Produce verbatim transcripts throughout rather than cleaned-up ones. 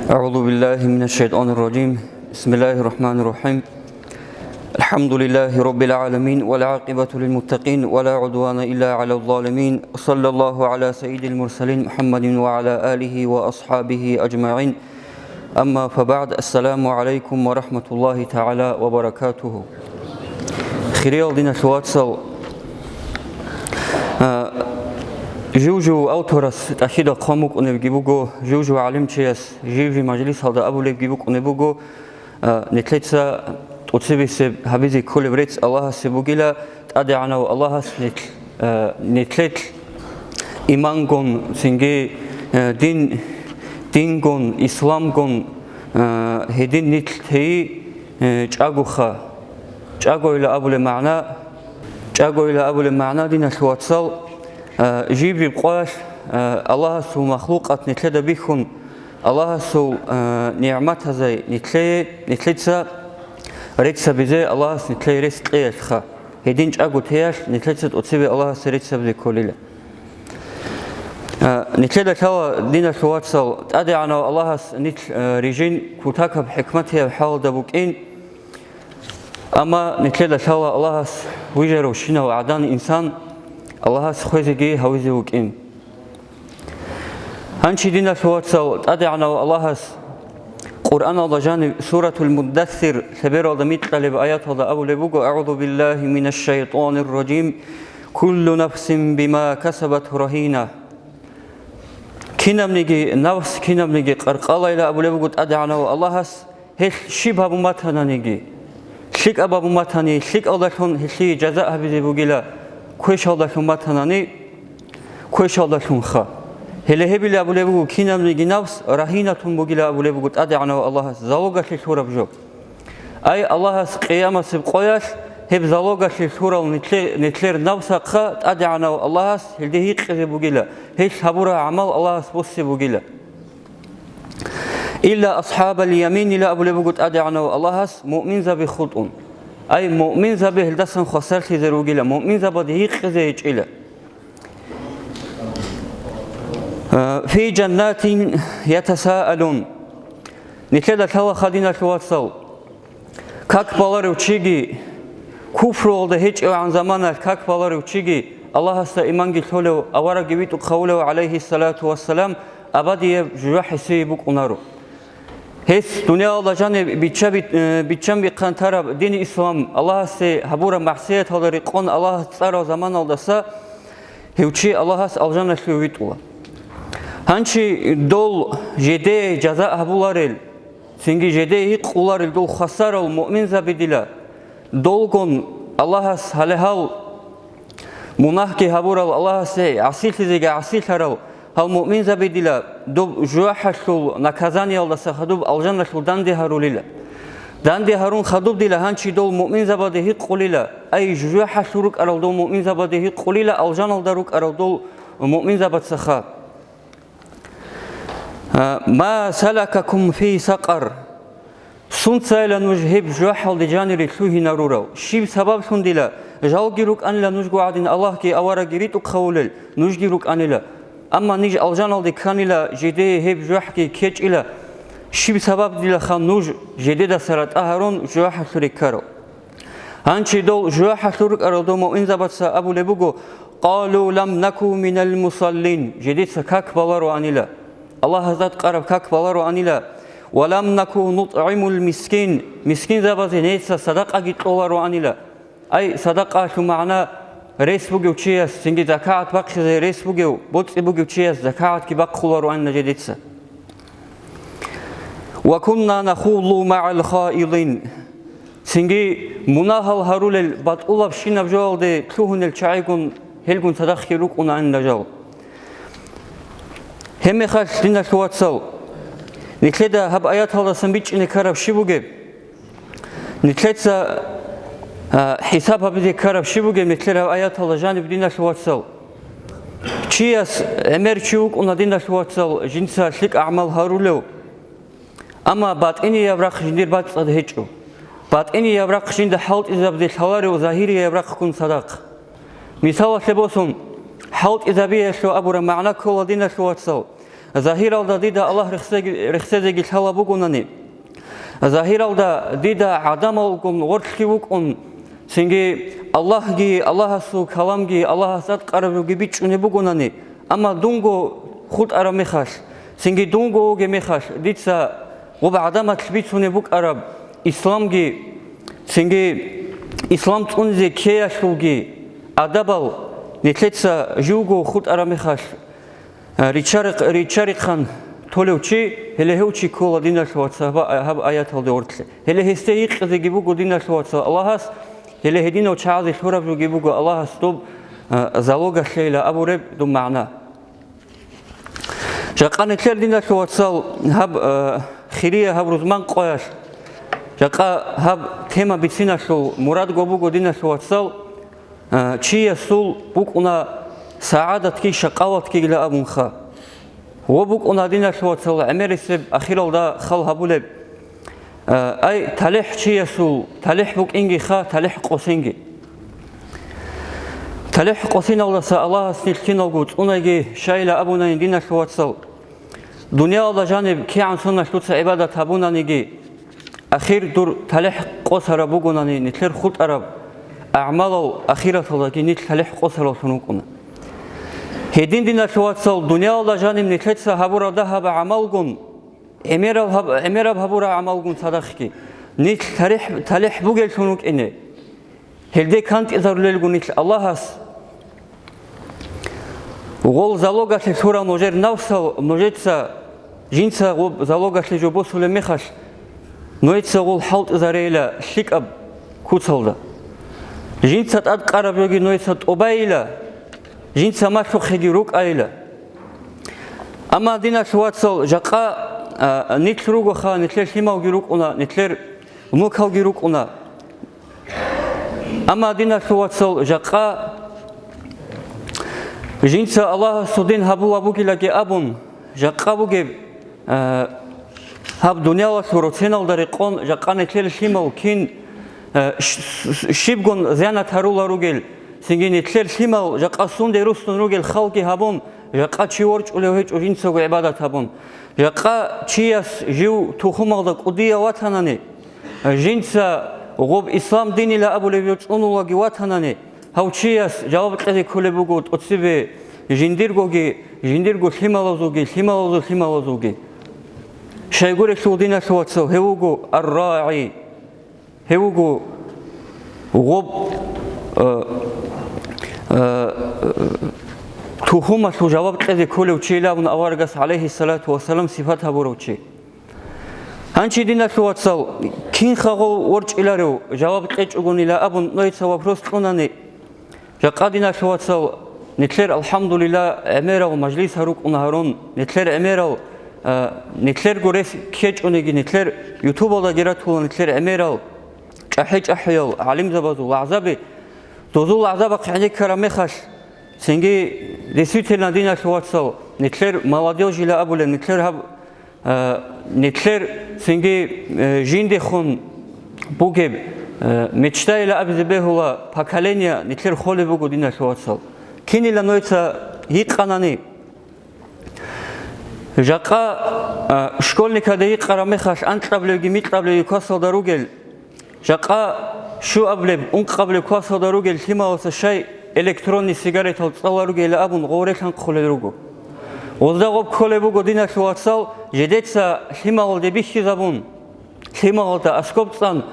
أعوذ بالله من الشيطان الرجيم. بسم الله الرحمن الرحيم. الحمد لله رب العالمين، والعاقبة للمتقين، ولا عدوان إلا على الظالمين. صلى الله على سيد المرسلين محمد وعلى آله وأصحابه أجمعين. أما فبعد، السلام عليكم ورحمة الله تعالى وبركاته. Хириял диналъул вацал, а, жив-жив авторас тӀахьида хъван букӀунебги буго, жив-жив гӀалимчияс жив-жив мажлисалда абулебги букӀунеб буго, а, нилъеца тӀоцебесеб гьабизе кколеб рецц Аллагьасе бугила, ТӀадегӀанав Аллагьас нилъ-, а, нилъелъ имангун, цинги, а, дин, дингун, исламгун, а, гьедин нилъ тей, а, чӀагоха. ЧӀагойила абулеб магӀна, чӀагойила абулеб магӀна, диналъул вацал, а, жиб-жиб къоялъ, а, Аллагьасул махлукъат нилъеда бихьун, Аллагьасул, а, нигӀматазай нилъее, нилъеца рецц гьабизе Аллагьас нилъее рес кьеялъха. Гьедин чӀаго теялъ нилъеца тӀоцебе Аллагьасе рецц гьабизе кколила. А, нилъеда лъала, диналъул вацал, ТӀадегӀанав Аллагьас нилъ, а, рижин кутакаб хӀикматияб хӀалда букӀин. Амма нилъеда лъала Аллагьас вижаравщинав гӀадан инсан Аллагьас хвезеги гьавизе вукӀин. Гьанчи, диналъул вацал, ТӀадегӀанав Аллагьас Къуръаналда жаниб Суратул Муддассир лъебералда микьалеб аяталда абулеб буго: «أعوذ بالله من الشيطان الرجيم. كل نفس بما كسبت رهينة». Кинабниги нафс, кинабниги къаркъалайила абулеб буго ТӀадегӀанав Аллагьас, гьелъ щиб гьабун батананиги, лъикӀаб гьабун батани, лъикӀалдалъун гьелъие жаза гьабизе бугила, квешалдалъун батанани, квешалдалъунха. Гьеле гьебила абулеб буго, кинабниги нафс рагьинатун бугила абулеб буго ТӀадегӀанав Аллагьас, залогалъе лъураб жо. Ай, Аллагьас къиямасеб къоялъ гьеб залогалъе лъурал нилъе-, нилъер нафсахъа ТӀадегӀанав Аллагьас гьелде гьикъизе бугила, гьелъ гьабураб гӀамал Аллагьас босе бугила. «Илла асхӀабал ямин», ила абулеб буго ТӀадегӀанав Аллагьас муъминзаби хутӀун. Ай, муъминзаби гьелдасан хвасарлъизе ругила, муъминзабаде гьикъизе гьечӀила. «Фи жаннатин ятасаалун». Нилъеда лъалаха, диналъул вацал, как баларев чиги, куфруялда гьечӀевгӀан заманалъ как баларев чиги, Аллагьасда иманги лъолев, аварагги витӀухъ гьавулев, гӀалайгьиссалату вассалам, абадияб жужахӀисей букӀунаро. Гьес дуниялалда жаниб биччаби-, э, биччанбихъан тараб дин ислам, Аллагьасе гьабураб магӀсияталда рекъон Аллагьас цӀарав заманалдаса гьев чи Аллагьас алжаналъуве витӀула. Гьанчи дол жеде жаза гьабуларел, цинги жеде гьикъуларел дол хвасарал муъминзаби дила, долгун Аллагьас гьале гьал мунагьги гьабурал, Аллагьасе гӀасилъизеги гӀасилъарал гьал муъминзаби дила доб жужахӀалъул наказаниялдаса хадуб алжаналъул данде гьарулила. Данде гьарун хадуб дила гьанчи дол муъминзабаде гьикъулила, ай, жужахӀалъур рукӀарал дол муъминзабаде гьикъулила, алжаналда рукӀарал дол муъминзабацаха. А, «Ма салакакум фи сакъар?» Сунцайила нуж гьеб жужахӀалде жанире лъугьинарурал? Щиб сабаблъун дила, жалги рукӀанила нужго гӀадин Аллагьги аварагги ритӀухъ гьавулел, нужги рукӀанила. Амма ниж алжаналде кканила, жеде гьеб жужахӀги ккечӀила. Щиб сабаб дилаха нуж жедедаса ратӀа гьарун жужахӀалъуре ккарал? Гьанчи дол жужахӀалъур рукӀарал дол муъминзабаца абулеб буго: «Къалу лам наку минал мусаллин», жедеца как балароанила, Аллагьас тӀад къараб как балароанила, «ва лам наку нутӀгӀимул мискин», мискинзабазе неца садакъаги кьолароанила. Ай, садакъалъул магӀна рес бугев чияс, цинги закагӀат бахъизе рес бугев, боцӀи бугев чияс закагӀатги бахъулароанила жедеца. «Ва кунна нахуду магӀал хаидин». Цинги мунагьал гьарулел батӀулабщинаб жоялде лъугьунел чагӀигун гьелгун цадахъги рукӀунаанила жал. Гьебмехалъ, диналъул вацал, нилъеда гьаб аяталдасан бичӀчӀине ккараб щиб бугеб? Нилъеца, а, хӀисаб гьабизе ккараб щиб бугеб нилъер гьаб аяталда жаниб, диналъул вацал? Чияс гӀемер чи вукӀуна, диналъул вацал, жинца лъикӀ гӀамал гьарулев, амма батӀинияб рахъ жиндир бацӀцӀад гьечӀо. БатӀинияб рахъ жинда хӀалтӀизабизе лъаларев загьирияб рахъгун цадахъ. Мисалалъе босун, хӀалтӀизабиялъул абураб магӀна ккола, диналъул вацал, Загьиралда дида Аллагь рехсеги-, рехсезеги лъала бугонани, загьиралда дида гӀадамалгун гъорлъи вукӀун, цинги Аллагьги, Аллагьасул каламги, Аллагьас тӀадкъараб жоги бичӀчӀунеб бугонани, амма дунго хутӀараб мехалъ, цинги дунго вугеб мехалъ, дица гъуб гӀадамалъ бицунеб букӀараб исламги, цинги ислам цӀунизе ккеялъулги адабал нилъеца живго хутӀараб мехалъ, а, риччари-, риччарихъан толев чи, гьеле гьев чи ккола, диналъул вацал, гьаб, гьаб аяталде гъорлъе. Гьеле гьесде гьикъизеги буго, диналъул вацал, Аллагьас, гьеле гьединав чагӀазе лъураб жоги буго Аллагьас доб, а, залогалъейила абуреб доб магӀна. Жакъа нилъер, диналъул вацал, гьаб, а, хирия гьаб рузман къоялъ, жакъа гьаб тема бициналъул мурадго буго, диналъул вацал, а, чиясул букӀуна сагӀадатги шакъаватгила абунха. Ва букӀуна, диналъул вацал, гӀемерисеб ахиралда хал гьабулеб, а, ай, талихӀ чиясул, талихӀ букӀингиха, талихӀ къосинги. ТалихӀ къосиналдаса Аллагьас нилъ киналго цӀунаги, щайила абунани, диналъул вацал, дуниялалда жаниб кигӀан соналъуца гӀибадат гьабунаниги, ахир дур талихӀ къосараб бугонани, нилъер хутӀараб агӀмалал ахираталдаги нилъ талихӀ къосараллъун вукӀуна. Гьедин, диналъул вацал, дуниялалда жаниб нилъеца гьабураб дагьаб гӀамалгун, гӀемерал гьаб-, гӀемераб гьабураб гӀамалгун цадахъги, нилъ талихӀ, талихӀ бугеллъун вукӀине. Гьелде кантӀизарулелгун нилъ Аллагьас. Гъол залогалъе лъурал нужер навсал нужеца жинца гъоб залогалъе жо босулеб мехалъ, нужеца гъол хӀалтӀизарейила лъикӀаб куцалда. Жинца тӀадкъараб жоги нужеца тӀубайила, жинца малъухъеги рукӀайила. Амма, диналъул вацал, жакъа, а, нилъ ругоха, нилъер лъималги рукӀуна, нилъер внукалги рукӀуна. Амма, диналъул вацал, жакъа жинца Аллагьасул дин гьабула бугилаги абун, жакъа бугеб, а, гьаб дуниялалъул роценалда рекъон, жакъа нилъер лъимал кин, а, щ-, щ-, щибгун зиянат гьарула ругел, цинги нилъер лъимал жакъа сунде руссун ругел халги гьабун, жакъа чи ворчӀулев гьечӀо жинцаго гӀибадат гьабун. Жакъа чияс жив тухумалда кӀудияв ватанани, жинца гъоб ислам динила абулев жо цӀунулаги ватанани, гьав чияс жаваб кьезе кколеб буго тӀоцебе жиндиргоги, жиндирго лъималазулги, лъималазул лъималазулги. Щайгурелъул, диналъул вацал, гьев вуго ар-рагӀи. Гьев вуго гъоб, э, э, тухумалъул жаваб кьезе кколев чийилан аварагас, гӀалайгьиссалату вассалам, сипат гьабурав чи. Гьанчи, диналъул вацал, кинха гъов ворчӀиларев жаваб кьечӀогонила абун, нужеца вопрос кьунани, жакъа, диналъул вацал, нилъер, алхӀамдулилла, гӀемерал мажлис гьарукӀун гьарун, нилъер гӀемерал, а, нилъерго рес ккечӀониги, нилъер ютубалдаги ратула нилъер гӀемерал чӀахӀи-чӀахӀиял гӀалимзабазул вагӀзаби, дозул вагӀзабахъ гӀенеккараб мехалъ, цинги, действительно, диналъул вацал, нилъер молодёжьила абулеб, нилъер гьаб, а, нилъер цинги, э, жиндехун бугеб, э, мечтайила абизе бегьула поколение нилъер холеб буго, диналъул вацал. Кинила нужеца гьикъанани, жакъа, а, школьникалде гьикъараб мехалъ анкьабилебги микьабилебги классалда ругел, жакъа щуабилеб, ункъабилеб классалда ругел лъималаца щай электронный сигаретал цӀалал ругел абун гъовре лъанхъулел руго. Гъозда гъоб кколеб буго, диналъул вацал, жидеца лъималалде бихьизабун, лъималалда аскӀоб цӀан,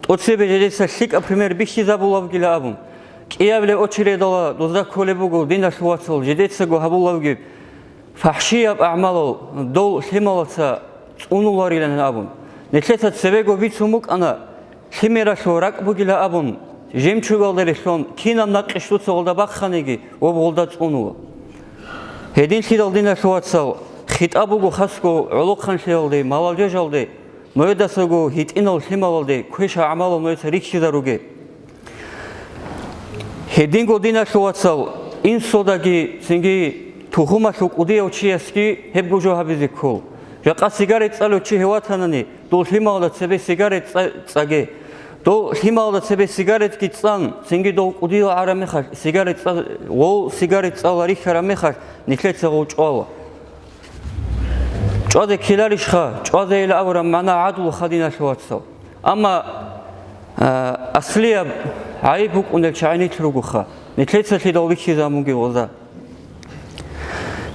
тӀоцебе жидеца лъикӀаб пример бихьизабулебгила абун, кӀиабилеб очередалда дозда кколеб буго, диналъул вацал, жидецаго гьабулеб бугеб фахӀшияб агӀмалал дол лъималаца цӀунуларилан абун. Нилъеца цебего бицун букӀана, лъимералъул ракӀ бугила абун, жемчугалда релълъун, кинаб накъищ дуца гъолда бахъаниги, гъоб гъолда цӀунула. Гьединлъидал, диналъул вацал, хитӀаб буго хасго гӀолохъанлъиялде, молодёжалде, нужедасаго гьитӀинал лъималалде квешал гӀамалал нужеца рихьизаруге. Гьединго, диналъул вацал, инсудаги цинги тухумалъул кӀудияв чиясги гьебго жо гьабизе ккол. Жакъа сигарет цӀалев чи гьев ватанани, дол лъималда цебе сигарет цӀа-, цӀаге. Дол лъималда цебе сигаретги цӀан, цинги дол кӀудияв гӀараб мехалъ, сигарет цӀа-, гъов сигарет цӀала рихьараб мехалъ, нилъеца гъов чӀвала. ЧӀвазе ккеларищха? ЧӀвазейила абураб магӀна гӀадлуха, диналъул вацал. Амма, а, аслияб гӀайиб букӀунел чагӀи нилъ ругоха, нилъецалъидал бихьизабунги гъоза.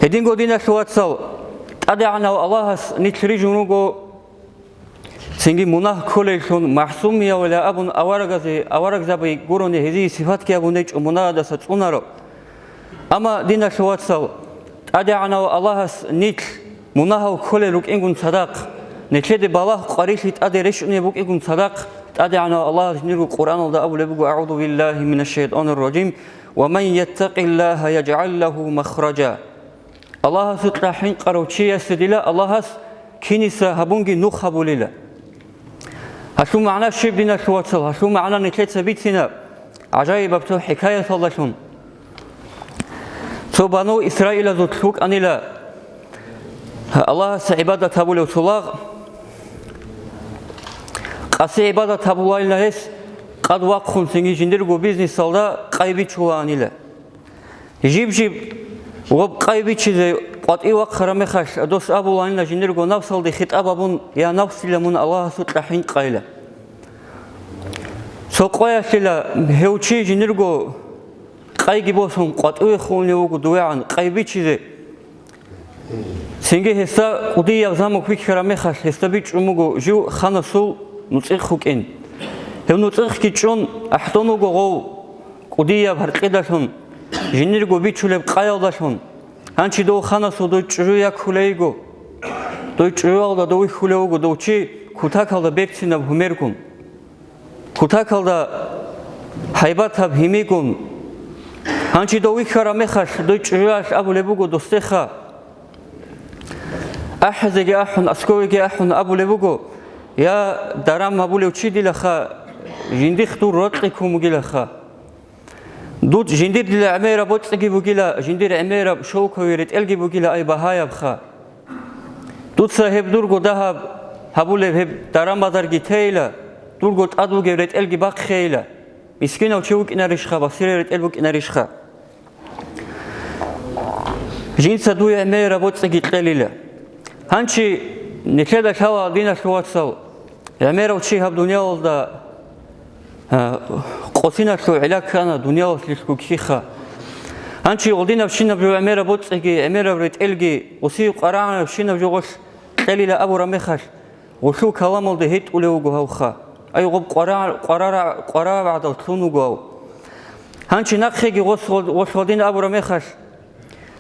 Гьединго, диналъул вацал, ТӀадегӀанав Аллагьас нилъ рижун руго, цинги мунагь кколеллъун, магӀсумияв абун аварагазе, аварагзаби гурони гьезие сипатги абун гьечӀо мунагьадаса цӀунарав. Амма, диналъул вацал, ТӀадегӀанав Аллагьас нилъ мунагьал кколел рукӀингун цадахъ, нилъеде балагь-къварилъи тӀаде рещтӀунеб букӀингун цадахъ, ТӀадегӀанав Аллагьас жиндирго Къуръаналда абулеб буго: «АгӀузу биллагьи минаш шайтӀанир ражим, ва ман яттакъиллагьа яжгӀал лагьу махража». Аллагьасукьа хӀинкъарав чиясе дила Аллагьас киниса гьабунги нух гьабулила. Гьалъул магӀна щиб, диналъул вацал? Гьалъул магӀна нилъеца бицина гӀажаибаб цо хӀикаяталдалъун. Цо бану Исраилазулъ вукӀанила Аллагьасе гӀибадат гьабулев цо лагъ. Къаси гӀибадат гьабулайила гьес, къад вахъун цинги жиндирго бизнесалда къай бичулаанила. Жиб-жиб гъоб къай бичизе къватӀив вахъараб мехалъ, дос абуланила жиндирго напсалде хитӀаб абун: «Я напсила, мун Аллагьасукьа хӀинкъайила». Цо къоялъила гьев чи жиндирго къайги босун къватӀиве хунев вуго довегӀан къай бичизе. Цинги гьесда кӀудияб замок бихьараб мехалъ, гьесда бичӀчӀун буго жив ханасул нуцӀихъ вукӀин. Гьев нуцӀихъги чӀун, ахӀдон вуго гъов кӀудияб гьаркьидалъун, жиндирго бичулеб къаялдалъун. Гьанчи дов ханасул дой чӀужу яккулей йиго. Дой чӀужуялда дов вихьулев вуго дов чи кутакалда берцинаб гьумергун. Кутакалда гьайбатаб гьимигун. Гьанчи дов вихьараб мехалъ, дой чӀужуялъ абулеб буго досдеха, ахӀизеги ахӀун, асковеги ахӀун абулеб буго: «Я даран гьабулев чи дилаха, жиндихъ дур рокьи ккун бугилаха. Дуд жиндир дила гӀемераб боцӀиги бугила, жиндир гӀемераб шовкови ретӀелги бугила, ай багьаябха. Дуца гьеб дурго дагьаб гьабулеб гьеб даран-базарги тейила, дурго тӀад бугеб ретӀелги бахъейила. Мискинав чи вукӀинарищха, басираб ретӀел букӀинарищха? Жинца дуе гӀемераб боцӀиги кьелила». Гьанчи нилъеда лъала, диналъул вацал, гӀемерав чи гьаб дуниялалда А, къосиналъул гӀилла ккана дуниялалъулъго ккиха. Гьанчи гъодинабщинаб жо гӀемераб боцӀиги, гӀемераб ретӀелги, къосие къварагӀанабщинаб жо гъолъ кьелила абураб мехалъ, гъолъул каламалда гьетӀулев вуго гьавха. Ай, гъоб къвара-, къварара-, къвараб гӀадал лъун вуго гьав. Гьанчи нахъеги гъос гъол-, гъолъ гъодин абураб мехалъ,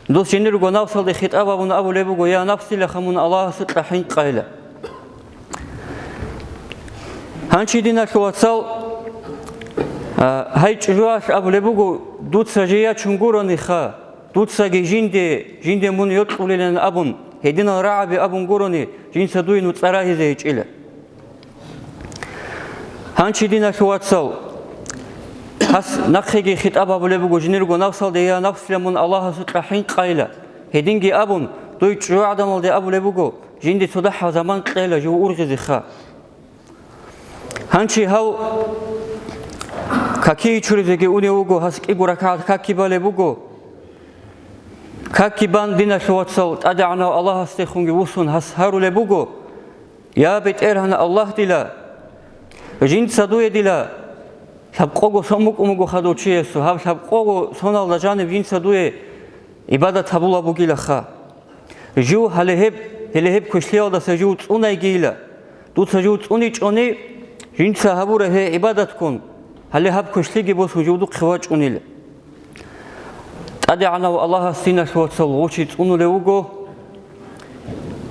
дос жиндирго напсалде хитӀаб абун абулеб буго: «Я напсилаха, мун Аллагьасукьа хӀинкъайила». Гьанчи, диналъул вацал, а, гьай чӀужуялъ абулеб буго: «Дуца жий ячун гурониха, дуцаги жинде, жинде мун йокьулилан», – абун, гьединал рагӀаби абун гурони, жинца дуе нуцӀа рагьизе гьечӀила. Гьанчи, диналъул вацал, гьас нахъеги хитӀаб гьабулеб буго жиндирго напсалде: «Я напсила, мун Аллагьасукьа хӀинкъайила». Гьединги абун, дой чӀужугӀадамалде абулеб буго: «Жинде цо дагьаб заман кьела жив ургъизеха». Гьанчи гьав какие чуризеги унев вуго, гьас кӀиго ракагӀат каки балеб буго. Каки бан, диналъул вацал, ТӀадегӀанав Аллагьасдехунги вуссун гьас гьарулеб буго: «Я БетӀергьан Аллагь дила, жинца дуе дила лъабкъого сон букӀун буго хадув чиясул, гьаб лъабкъого соналда жаниб жинца дуе гӀибадат гьабула бугилаха. Жив гьале гьеб, гьеле гьеб квешлъиялдаса жив цӀунайгийила. Дуца жив цӀуничӀони, жинца гьабура гьей гӀибадатгун, гьале гьаб квешлъиги босун жив духъе вачӀунила». ТӀадегӀанав Аллагьас, диналъул вацал, гъов чи цӀунулев вуго.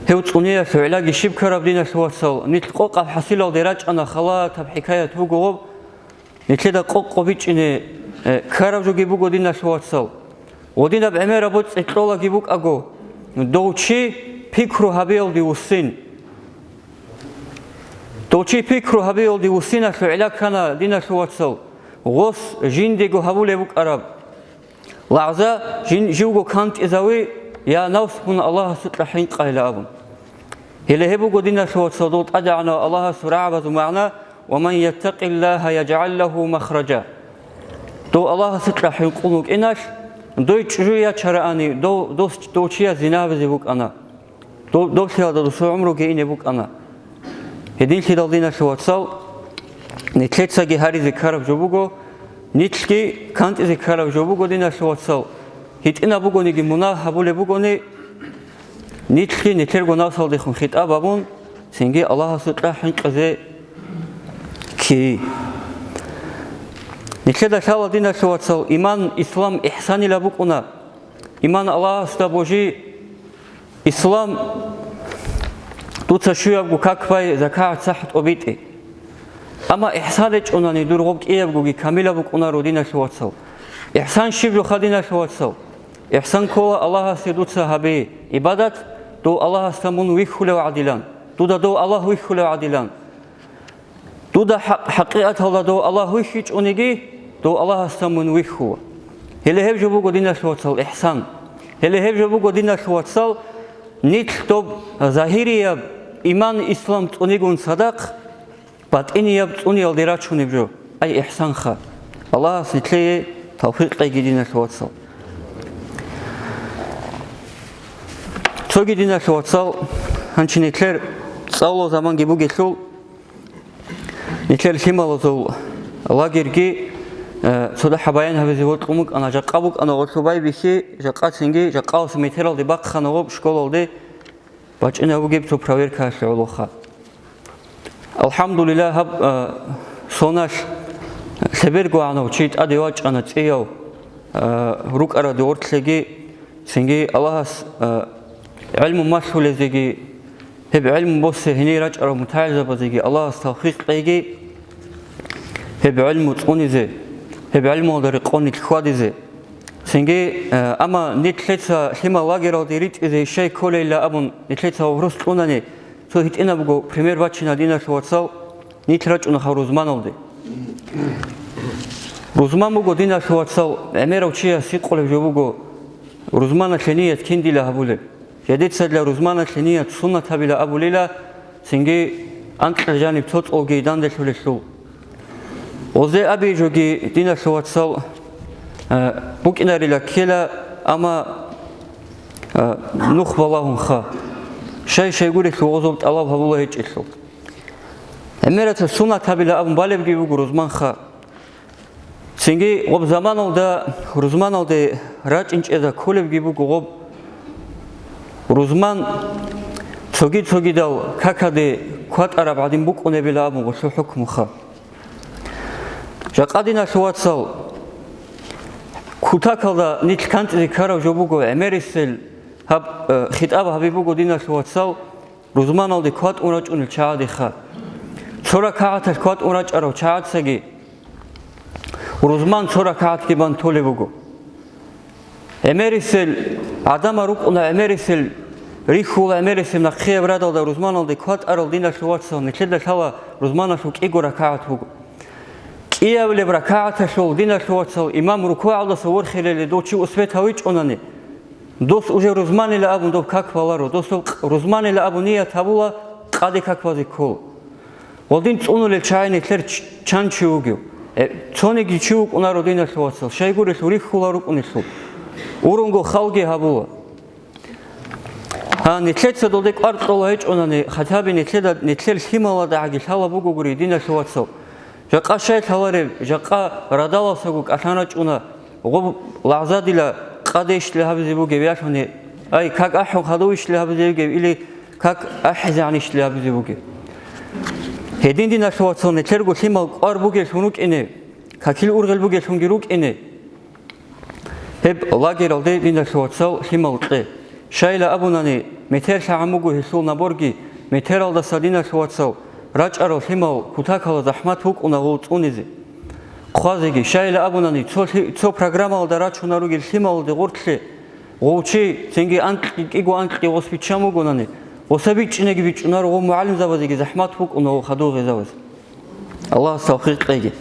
Гьев цӀуниялъул гӀиллаги щиб ккараб, диналъул вацал, нилъ къокъаб хӀасилалде рачӀана, халатаб хӀикаят буго гъоб. Нилъеда къокъ бичӀчӀине, э, ккараб жоги буго, диналъул вацал. Гъодинаб гӀемераб боцӀи кьолаги букӀаго, дов чи пикру гьабиялде вуссин. Дов чи пикру гьабиялде вуссиналъул гӀилла ккана, диналъул вацал, гъос жиндего гьабулеб букӀараб лагъза жин-, живго кантӀизави: «Я нафс, мун Аллагьасукьа хӀинкъайила», – абун. Гьеле гьеб буго, диналъул вацал, дол ТӀадегӀанав Аллагьасул рагӀабазул магӀна: «Ва ман яттакъиллагьа яжгӀал лагьу махража». Дов Аллагьасукьа хӀинкъун вукӀиналъ, дой чӀужу ячараани, дов, дос, дов чияс зина гьабизе букӀана. Доб-, доблъиялда досул гӀумруги ине букӀана. Гьединлъидал, диналъул вацал, нилъецаги гьаризе ккараб жо буго, нилъги кантӀизе ккараб жо буго, диналъул вацал. ГьитӀинаб бугониги мунагь гьабулеб бугони, нилъги нилъерго напсалдехун хитӀаб гьабун, цинги Аллагьасукьа хӀинкъизе ккей. Нилъеда лъала, диналъул вацал, иман, ислам, ихсанила букӀуна. Иман Аллагьасда божи, ислам, дуца щуябго как бай, закагӀат, сахӀ тӀобитӀи. Амма ихсан речӀунани дур гъоб кӀиябгоги камилаб букӀунаро, диналъул вацал. Ихсан щиб жоха, диналъул вацал? Ихсан ккола Аллагьасе дуца гьабе гӀибадат, дов Аллагьасда мун вихьулев гӀадилан, дуда дов Аллагь вихьулев гӀадилан. Дуда хӀакъ-, хӀакъикъаталда дов Аллагь вихьичӀониги, дов Аллагьасда мун вихьула. Гьеле гьеб жо буго, диналъул вацал, ихсан. Гьеле гьеб жо буго, диналъул вацал, нилъ доб загьирияб иман, ислам цӀунигун цадахъ, батӀинияб цӀуниялде рачунеб жо, ай ихсанха. Аллагьас нилъее тавфикъ кьеги, диналъул вацал. Цоги, диналъул вацал, гьанчи нилъер цӀалула заманги бугелъул, нилъер лъималазул лагерьги, э, цо дагьаб баян гьабизе вокьун букӀана, жакъа букӀана гъолъубай бихьи, жакъа цинги, жакъаласа метералде бахъана гъоб школалде, бачӀинаб бугеб цо проверкаялъе гӀолоха. АлхӀамдулиллагь, гьаб, э, соналъ лъебергогӀанав чи тӀаде вачӀана цӀияв, э, рукӀараде гъортлъиги, цинги Аллагьас, э, гӀелму малъулезеги, гьеб гӀелму босе гьенир рачӀарал мутагӀилзабазеги Аллагьас тавфикъ кьеги, гьеб гӀелму цӀунизе, гьеб гӀелмуялда рекъон нилъ хьвадизе. Цинги, э, амма нилъеца лъимал лагералде ритӀизе щай кколейилан абун нилъеца вопрос кьунани, цо гьитӀинабго пример бачина, диналъул вацал, нилъ рачӀунаха рузманалде. Рузман буго, диналъул вацал, гӀемерав чияс гьикъулеб жо буго, рузманалъе ният кин дила гьабулеб. Жидецадила рузманалъе ният суннатабила абулила, цинги анкьа жаниб цо цӀолги данделъулелъул. Гъозе абиги жоги, диналъул вацал, э, букӀинарила ккела, амма, э, нух балагьунха. Щай-щай гурелъул гъозул тӀалаб гьабула гьечӀелъул. ГӀемераса суннатабила абун балебги буго рузманха. Цинги гъоб заманалда рузманалде рачӀинчӀеза кколебги буго гъоб. Рузман цоги-цогидал какаде кватӀараб гӀадин букӀунебила абун гъолъул хӀукмуха. Жакъа, диналъул вацал, кутакалда нилъ кантӀизе ккараб жо буго гӀемерисел гьаб, э, хитӀаб гьаби буго, диналъул вацал, рузманалде кватӀун рачӀунел чагӀадеха. Цо ракагӀаталъ кватӀун рачӀарав чагӀацаги рузман цо ракагӀатги бан толеб буго. ГӀемерисел гӀадамал рукӀуна, гӀемерисел рихьула, гӀемерисел нахъеяб радалда рузманалде кватӀарал, диналъул вацал, нилъеда лъала рузманалъул кӀиго ракагӀат буго. КӀиабилеб ракагӀаталъул, диналъул вацал, имам рукугӀалдаса ворхилели дов чи успеть гьавичӀунани, дос уже рузманила абун доб как баларо, дос доб къ-, рузманила абун ният гьабула, къаде как базе ккола. Гъодин цӀунулел чагӀи нилъер ч-, чан чи вугев? Э, цониги чи вукӀунаро, диналъул вацал, щайгурелъул рихьула рукӀунелъул. Урунго халги гьабула. Гьа, нилъеца долде кӀвар кьола гьечӀонани, хатаби нилъеда, нилъер лъималадагӀаги лъала бугогури, диналъул вацал. Жакъа щай лъалареб, жакъа радаласаго кӀалъан рачӀуна, гъоб лагъзадила къаде ишли гьабизе бугев ялъуни, ай, как ахӀун хадув ишли гьабизе бугев или как ахӀизегӀан ишли гьабизе бугев. Гьедин, диналъул вацал, нилъерго лъимал кӀвар бугелъун рукӀине, какил ургъел бугелъунги рукӀине. Гьеб лагералде, диналъул вацал, лъимал кье. Щайила абунани, метер лъагӀан буго гьелъул наборги, метералдаса, диналъул вацал, рачӀарал лъимал кутакала захӀмат букӀуна гъов цӀунизе, хъвазеги. Щайила абунани, цо лъи-, цо программалда рачунаругел лъималалде гъортлъе гъов чи, цинги анкьги кӀиго анкьги гъос биччан бугонани, гъоса бичӀчӀинеги бичӀчӀунаро гъов мугӀалимзабазеги захӀмат букӀуна гъов хадув гъезаваз. Аллагьас тавфикъ кьеги.